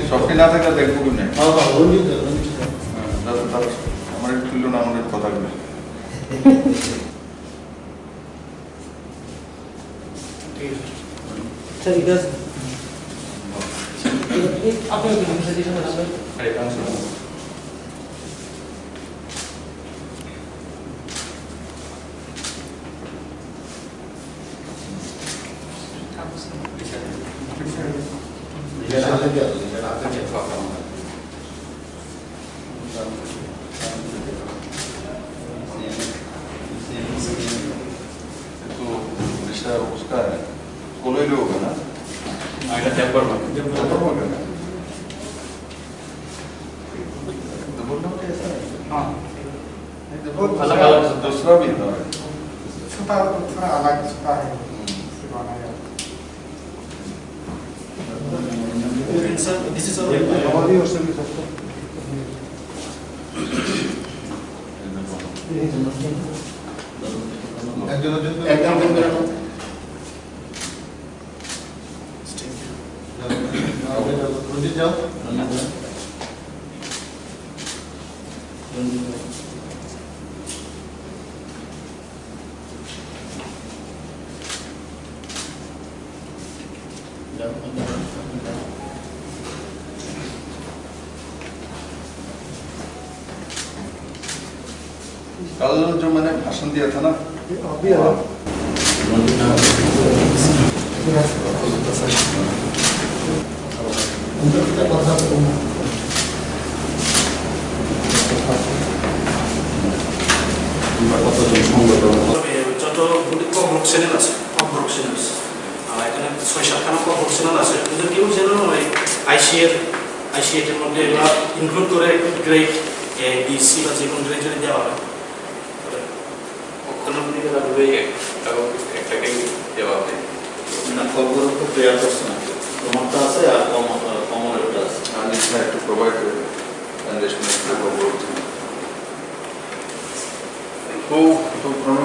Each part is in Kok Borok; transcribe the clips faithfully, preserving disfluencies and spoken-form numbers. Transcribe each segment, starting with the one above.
সবটি না থাকলে দেখবো কেমনে? হ্যাঁ, দাদা, দাদা, আমার একটু তুললো না আমাদের কথাগুলো। Sir, because আপনি तो रिश्ता उसका है, कोलोई लोगों का ना? आइना जब्बर मार। जब्बर मार ना? जब्बर मार कैसा है? हाँ। नहीं, जब्बर अलग अलग दूसरा भी था। छोटा, थोड़ा अलग छोटा है। हम्म। Sir, this is our একজন, একজন। একদম, একদম। कल जो मैंने भाषण दिया था ना, अभी हाँ। যত ককবরক চ্যানেল আছে, ককবরক চ্যানেলস, আহ, এখানে ছয় সাতখানা ককবরক চ্যানেল আছে, কিন্তু কেউ যেন ওই আইসিএর, আইসিএর মধ্যে এগুলা ইনক্লুড করে গ্রেড এ, বি, সি বা যে কোনো গ্রেড যদি দেওয়া হয়, ওখানে আপনি তাহলে একটা, একটা গ্রেড দেওয়া হবে। না, ককবরক তো প্রেয়ার করছে না, তোমারটা আছে আর কম-, কমন একটা আছে। আর নিশ্চয় একটু প্রোভাইড করে, কন্ডিশনাল একটু ককবরক। ও, তো কোনো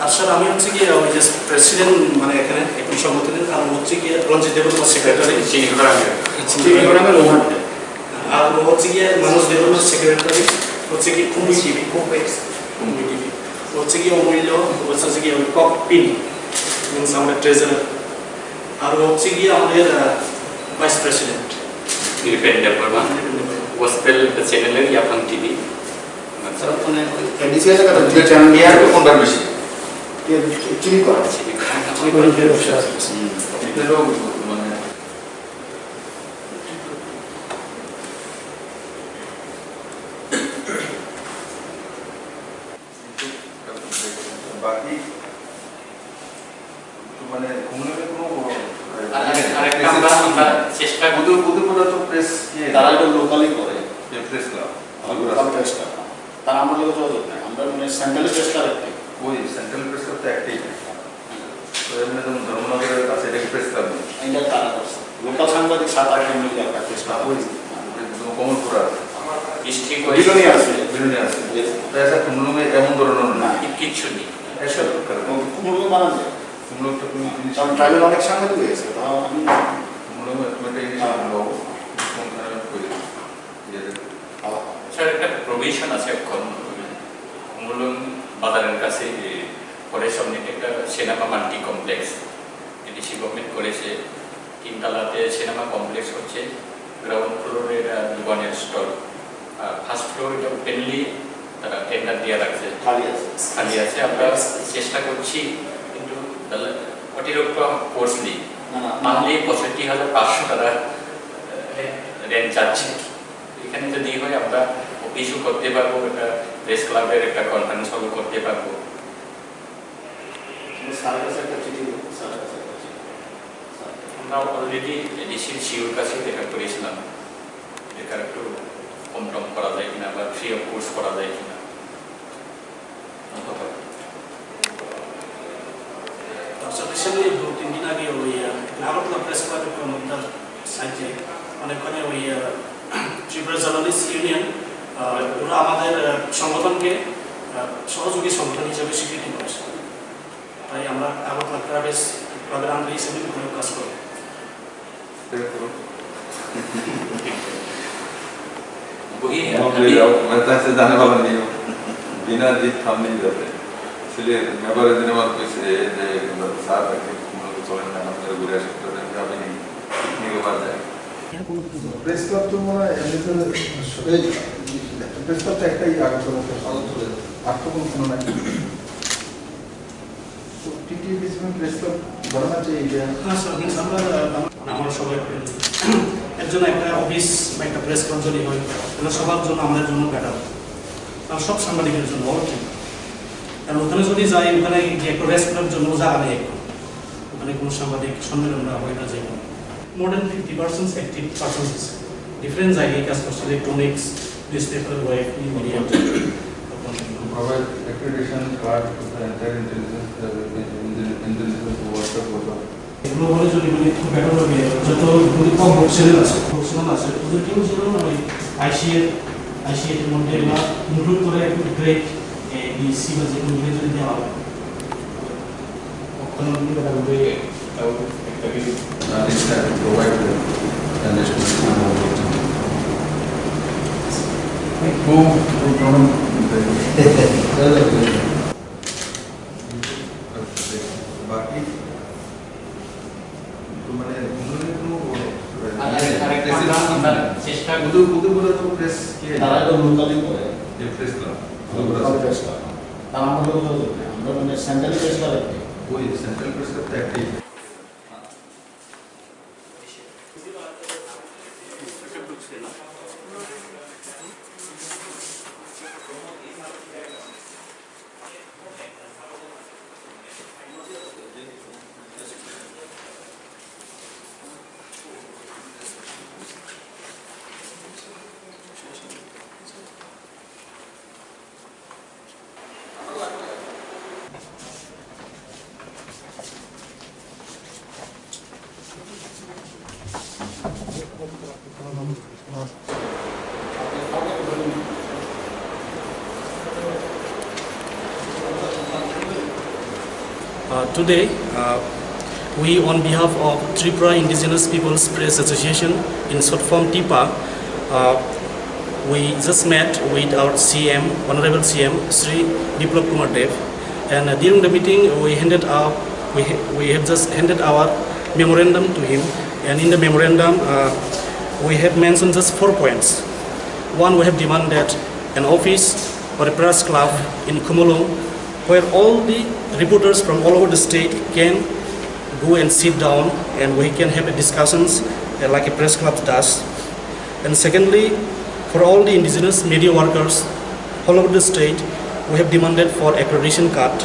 আর স্যার, আমি হচ্ছে কি ওই যে প্রেসিডেন্ট, মানে এখানে একটি সংগঠনের, আর ও হচ্ছে কি রঞ্জিত দেববর্মা সেক্রেটারি। চিনি করা আমি। চিনি করা আমি রোহন। আর ও হচ্ছে কি মানুষ দেববর্মা সেক্রেটারি, হচ্ছে কি কুমি টিভি, কুমি টিভি। ও হচ্ছে কি অমূল্য, ও হচ্ছে কি ওই কক পিন, এবং আমরা ট্রেজারার। আর ও হচ্ছে কি আমাদের, আহ, ভাইস প্রেসিডেন্ট। নিরূপেন দেববর্মা। নিরূপেন দেববর্মা। গোসপেল চ্যানেলের ইয়াফাং টিভি। আচ্ছা। মানে ওই এনডিসি এলাকাতে যে চ্যানেল নিয়ে আর কোনটার বেশি? চিনি করা। চিনি করা। চিনি করা। হুম। এটারও মানে বাকি তো মানে খুলনাতে কোনো, আহ, আর, ইয়ে নেই, আরেকটা প্রেসের আমরা, কিছু আমরা নেই। চেষ্টা বুধু-, বুধুপুরা তো প্রেস ইয়ে তারা নেই। তো লোকালি করে। যে প্রেস ক্লাব। হ্যাঁ, লোকাল প্রেস ক্লাব। তারা আমার লগে যোগাযোগ নাই। আমরা মানে সেন্ট্রালি প্রেস ক্লাব একটাই। ওই সেন্ট্রাল প্রেস ক্লাব তো একটাই। তো এমনি যেমন ধর্মনগরের কাছে এটা কি প্রেস ক্লাব নেই? এটা তারা করছে। লোকাল সাংবাদিক সাত আট জন মিলে একটা চেষ্টা ওই, করেছে। ওই কমলপুর আছে। ডিস্ট্রিক্ট ওয়াইজ বিরুনি আছে। বিরুনি আছে। ইয়েস। তো আচ্ছা, খুলনাতে এমন ধরনের না। না। কি-, কিচ্ছু নেই। এসব করে। ও, খুলনা বানান যায়। খুলনা তো কোনো জিনিস কারণ নেই। ট্রাইবেল অনেক সাংবাদিক হয়ে গেছে, তাও আমি খুলনা একটা ইনিশিয়েটিভ নেবো। কোনখানে করে। ইয়ে দেবে। স্যার, একটা প্রভিশন আছে এখন, খুলনা বাজারের কাছে, এ, পরে সামনে একটা cinema multi complex. ADC government করেছে, তিনতলাতে সিনেমা কমপ্লেক্স হচ্ছে, গ্রাউন্ড ফ্লোরে এটা দোকানের স্টল, আর ফার্স্ট ফ্লোর এটা ওপেনলি তারা টেন্ডার দিয়ে রাখছে। খালি আছে। খালি আছে, আমরা চেষ্টা করছি, কিন্তু তাহলে অতিরিক্ত কস্টলি, না, না, না। মান্থলি পঁয়ষট্টি হাজার পাঁচশো টাকা, এ, রেন্ট চাচ্ছে। এখানে যদি হয়, আমরা অফিসও করতে পারবো, একটা প্রেস ক্লাবের একটা কনফারেন্স হলও করতে পারবো। স্যারের কাছে একটা চিঠি দেবো, স্যারের কাছে একটা চিঠি দেবো। স্যার। আমরা অলরেডি এডিসির সিওর কাছে দেখা করেছিলাম, এটা একটু কম টম করা যায় কিনা বা ফ্রি অফ কোর্স করা যায় কিনা। ধন্যবাদ। আচ্ছা, রিসেন্টলি দু তিন দিন আগে ওই, আহ, আগরতলা প্রেস ক্লাবের কর্মকর্তার সাইটে অনেকক্ষণে ওই, আহ, ত্রিপুরা জার্নালিস্ট ইউনিয়ন, আহ, ওরা আমাদের, আহ, সংগঠনকে, আহ, সহযোগী সংগঠন হিসেবে স্বীকৃতি করেছে। তাই আমরা আগরতলা প্রেস তাদের আন্ডারে হিসেবে কোনো কাজ করে। বই, বই আমি যাও, মানে, তাই সে জানে বাবা নেই। বিনা জিত থামনি যাতে। इसलिए मैं बारे दिन बाद कोई से, ये, ये, साथ रखे, हम लोग चले ना, हम लोग बुरे शब्द में, कभी नहीं, नहीं के बाद जाए। প্রেস ক্লাব তো মনে হয় এমনিতে এই প্রেস ক্লাব তো একটাই আগরতলাতে। আগরতলাতে। আর তো কোনো, কোনো নাই। তো টিটিএফ প্রেস ক্লাব বানানো চাই এটা। হ্যাঁ স্যার, কিন্তু আমরা, আহ, আমার সবাই একজন একটা অফিস বা একটা প্রেস ক্লাব যদি হয়, তাহলে সবার জন্য, আমাদের জন্য বেটার। আর সব সাংবাদিকের জন্য, অল টিম। কারণ ওখানে যদি যাই, ওখানে গিয়ে একটা প্রেস ক্লাবের জন্য জায়গা নেই এখন। ওখানে কোনো সাংবাদিক সম্মেলন বা হয় না, যে কোনো। More than fifty percent active persons, different জায়গায় কাজ করছে, electronics, news paper, web, media. Provide accreditation card to the entire intelligence, uh, intelligence worker for the এগুলো বলে যদি মানে একটু বেটার হবে, যত যদি কম প্রফেশনাল আছে, প্রফেশনাল আছে, ওদেরকেও যেন ওই আইসিএ, আইসিএ এর মধ্যে বা ইনক্লুড করে একটু গ্রেড এ, বি, সি বা যে কোনো গ্রেড যদি দেওয়া হয়, ওখানে যদি বেটার হবে। Uh, this can provide the national who, who, who, বাকি তো মানে, ওগুলো কোনো, আরে, আরে, আরে, চেষ্টা বুধু, বুধু বলে তো প্রেস কে? তারা তো লোকালি করে। যে press club. Local press club. তারা আমাদের তো, আমরা মানে সেন্ট্রাল প্রেস ক্লাব একটাই। ওই সেন্ট্রাল প্রেস ক্লাব তো একটাই। Uh, today, uh, we, on behalf of Tripura Indigenous People's Press Association, in short form TIPA, uh, we just met with our C M, Honorable C M, Shri Biplab Kumar Deb, and, uh, during the meeting, we handed out, we, ha- we have just handed our memorandum to him, and in the memorandum, uh, we have mentioned just four points. One, we have demanded an office or a press club in Khumulwng, where all the reporters from all over the state can go and sit down and we can have a discussions, uh, like a press club does. And secondly, for all the indigenous media workers all over the state, we have demanded for accreditation card.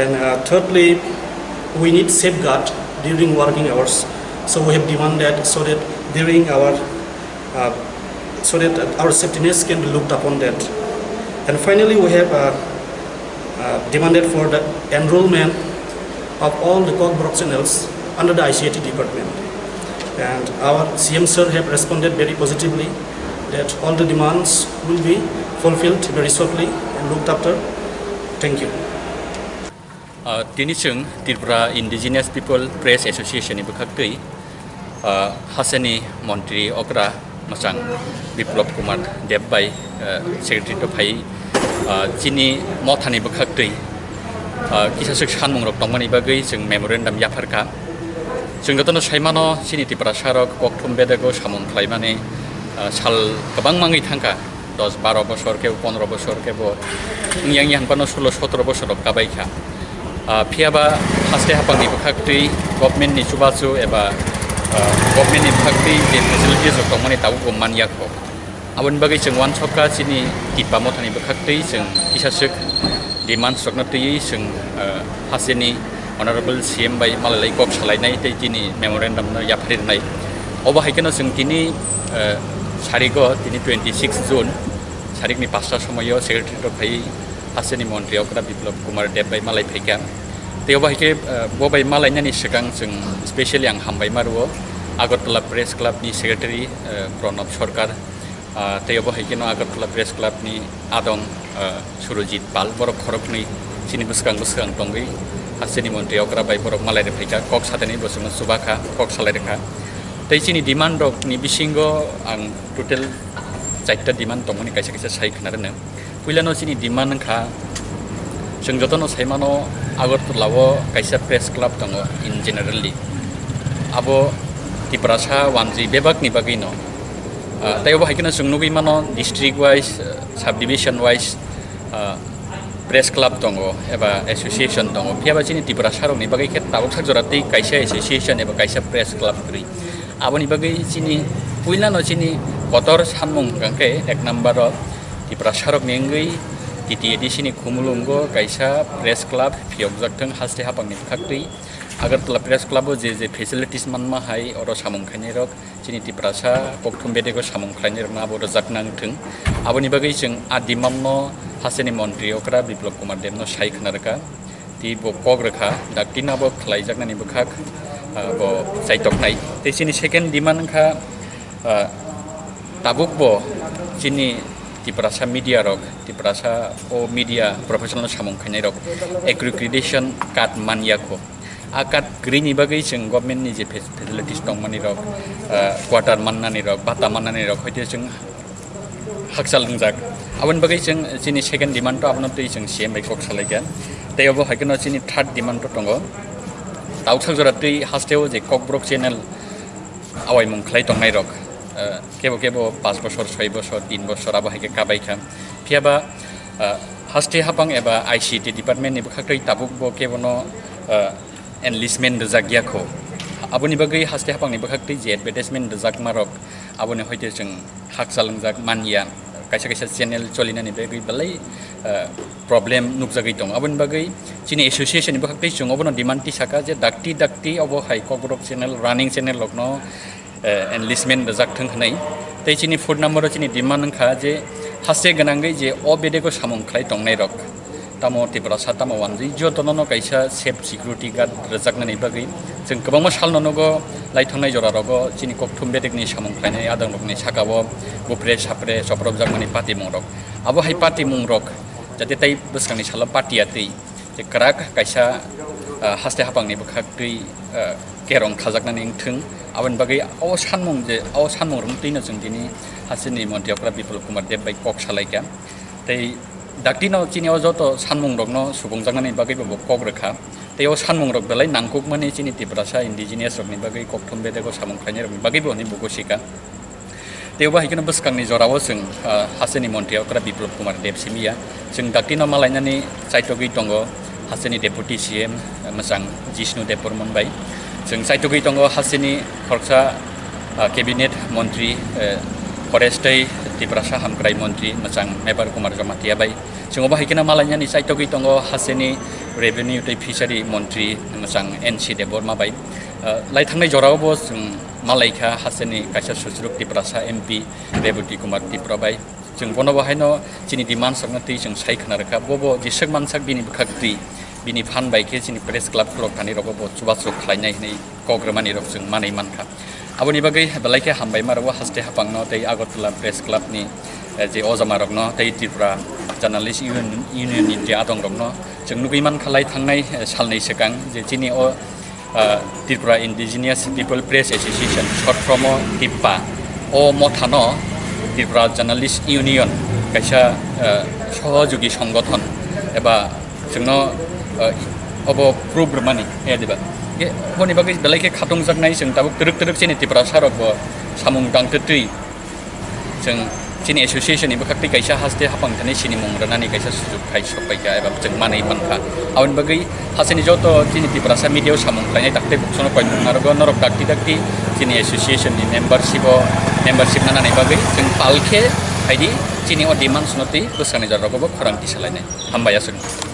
And, uh, thirdly, we need safeguard during working hours. So we have demanded so that during our uh, so that our safety nets can be looked upon that. And finally, we have, uh, uh, demanded for the enrollment of all the Kokborok channels under the I C I T department. And our C M sir have responded very positively that all the demands will be fulfilled very shortly and looked after. Thank you. Ah, tini chwng Tripura Indigenous People Press Association ni bwkhaktwi, ah, hasteni montri okra mwchang Biplab Kumar Deb bai, ah, secretary to phai, ah, chini mothani bwkhaktwi, ah, kisa swk sanmung rok tongmani bagwi chwng memorandum yapharkha. Chwng jotono saimano chini Tiprasa rok kokthum bedego samung khlaimani, ah, sal kwbang mangwi thangkha. Dos baro bosor kebo pondro bosor kebo wngya wngya hwnphano sulo sotro bosor rok kabai kha. Ah, phiyaba haste haphangni bwkhaktwi government ni chubachu eba, ah, government ni bwkhaktwi je facilities rok tongmani tabukbo manya kho. Aboni bagwi chwng uansukha chini Tipa mothani bwkhaktwi chwng kisa swk demands rokno twiwi chwng, ah, hasteni Honorable C M bai malailai kok salainai tei tini memorandum no yapharwi rwnai. Obo hai kheno chwng tini, eh, sarigo tini twenty six June sarikni pasta somoio secretary rok phai hasteni montri okra Biplab Kumar Deb bai malai phaikha. Tei obo hai khe, eh, bo bai malainani swkang chwng specially ang hambai ma rwo Agartala Press Club ni secretary, eh, Pranab Sarkar, ah, tei obo hai kheno Agartala Press Club ni adong, ah, Surojit Pal, borok khoroknwi chini bwskang bwskang tongwi Hasteni montri okra bai borok malai rwphaikha, kok satani bo chwngno chubakha, kok salai rwkha. Tei chini demand rokni bisingo ang total chaita demand tongmani kaisa kaisa sai khna rwno. Puilano chini demand wngkha, chwng jotono saimano Agartala o kaisa press club tongo in generally. Abo Tiprasa wanjwi bebakni bagwino. Ah, tei obo hai kheno chwng nugwi mano district wise, ah, subdivision wise, ah, press club tongo eba association tongo. Phiya ba chini Tiprasa rokni bagwi khe tabuk sak jora tei kaisa association eba kaisa press club kwrwi. Aboni bagwi chini puilano chini kotor sanmung hwnkha khe ek number o Tiprasa rokni wngwi T T A D C ni khumulwngo kaisa press club phiyokjak thwng haste haphangni bwkhaktwi. Agartala press club o je je facilities manma hai oro samung khainai rok chini Tiprasa kokthum bedego samung khlainai rokno abo rwjak nang thwng. Aboni bagwi chwng a demand no hasteni montri okra Biplab Kumar Deb no sai khna rwkha. Tei bo kok rwkha, dakti no abo khlaijaknani bwkhak, ah, bo chaitoknai. Tei chini second demand wngkha, ah, tabuk bo chini Tiprasa media rok, Tiprasa o media professional samung khainai rok accreditation card man ya kho. A card kwrwini bagwi chwng government ni je fac-, facilities tongmani rok, ah, quarter mannani rok, bata mannani rok, hoite chwng hakchal wngjak. Aboni bagwi chwng chini second demand to abono twi chwng C M bai kok salaikha. Tei obo hai kheno chini third demand to tongo. Tauksak jora twi hasteo je Kokborok channel awaimung khlai tongnai rok, eh, kebo kebo paanch bosor, soi bosor, tin bosor abo hai khe kabaikha. Phiya ba, eh, haste haphang eba I C T department ni bwkhaktwi tabuk bo kebono, eh, enlistment rwjak ya kho. Aboni bagwi haste haphangni bwkhaktwi je advertisement rwjakma rok aboni hoite chwng hakchal wngjak man ya. Kaisa kaisa channel cholinani bagwi belai, eh, problem nukjagwi tongo. Aboni bagwi chini association ni bwkhaktwi chwng obono demand tisaka je dakti dakti obo hai Kokborok channel, running channel rokno, eh, enlistment rwjak thwng hwnwi. Tei chini fourth number o chini demand wngkha je haste gwnangwi je o bedego samung khlai tongnai rok. Tamo Tiprasa tamo wanjwi jotono no kaisa safe security guard rwjaknani bagwi chwng kwbangma salno nogo lai thangnai jora rogo chini kokthum bedekni samung khlainai adang rokni saka o bupre sapre chopropjakmani patimung rok. Abo hai patimung rok jate tai bwskangni salo patiya twi je kwrak kaisa, ah, haste haphangni bwkhak twi, ah, kerong khajaknani wngthwng. Aboni bagwi o sanmung je, o sanmung rwng twino chwng tini hasteni montri okra Biplab Kumar Deb bai kok salaikha. Tei daktino chini o joto sanmung rokno sukhungjaknani bagwi bo kok rwkha. Tei o sanmung rok belai nangkukmani chini Tiprasa indigenous rokni bagwi kokthum bedego samung khlainai rokni bagwi bo hwnwi bo gosika. Tei bo hai kheno bwskangni jorao chwng, ah, hasteni montri okra Biplab Kumar Deb simi ya. Chwng daktino malainani chaitogwi tongo hasteni deputy C M, eh, mwchang Jishnu Debbarman bai. Chwng chaitogwi tongo hasteni khoroksa, ah, cabinet montri, eh, forest tei Tiprasa hamkrai montri mwchang Mebar Kumar Jamatia bai. Chwng obo hai kheno malainani chaitogwi tongo hasteni revenue tei fishery montri mwchang N C Debbarma bai. Ah, lai thangnai jorao bo chwng malaikha hasteni kaisa susuruk Tiprasa M P Rebati Kumar Tipra bai. Chwng bono bo haino chini demands rokno twi chwng sai khna rwkha. Bo bo jeswk mansak bini bwkhak twi, bini phan bai khe chini press club khulok thani rogo bo chubachu khlainai hwnwi kok rwmani rok chwng manwi mankha. Aboni bagwi belai khe hambai ma rwo haste haphangno tei Agartala Press Club ni, eh, je ojama rokno tei Tripura Journalist Union, Union ni je adong rokno chwng nugwi mankha lai thangnai, eh, salni swkang je chini o, ah, Tripura Indigenous People Press Association, short form o TIPPA, o mothano Tripura Journalist Union kaisa, ah, sohojogi songothon eba chwngno, ah, obo proof rwmani, ya diba? Ye, honi bagwi belai khe khatungjaknai chwng tabuk twrwk twrwk chini Tiprasa rok bo samung tang twtwi. Chwng chini association ni bwkhak twi kaisa haste haphang thani sinimung rwnani kaisa sujuk khai sok paikha eba chwng manwi mankha. Aboni bagwi hasteni joto chini Tiprasa media o samung khlainai dakti buksono koimung narogo norok dakti dakti chini association ni membership o, membership nanani bagwi chwng pal khe phaidi chini o demands no twi bwskangni jora rogo bo khorang tisalainai. Hambai aswk.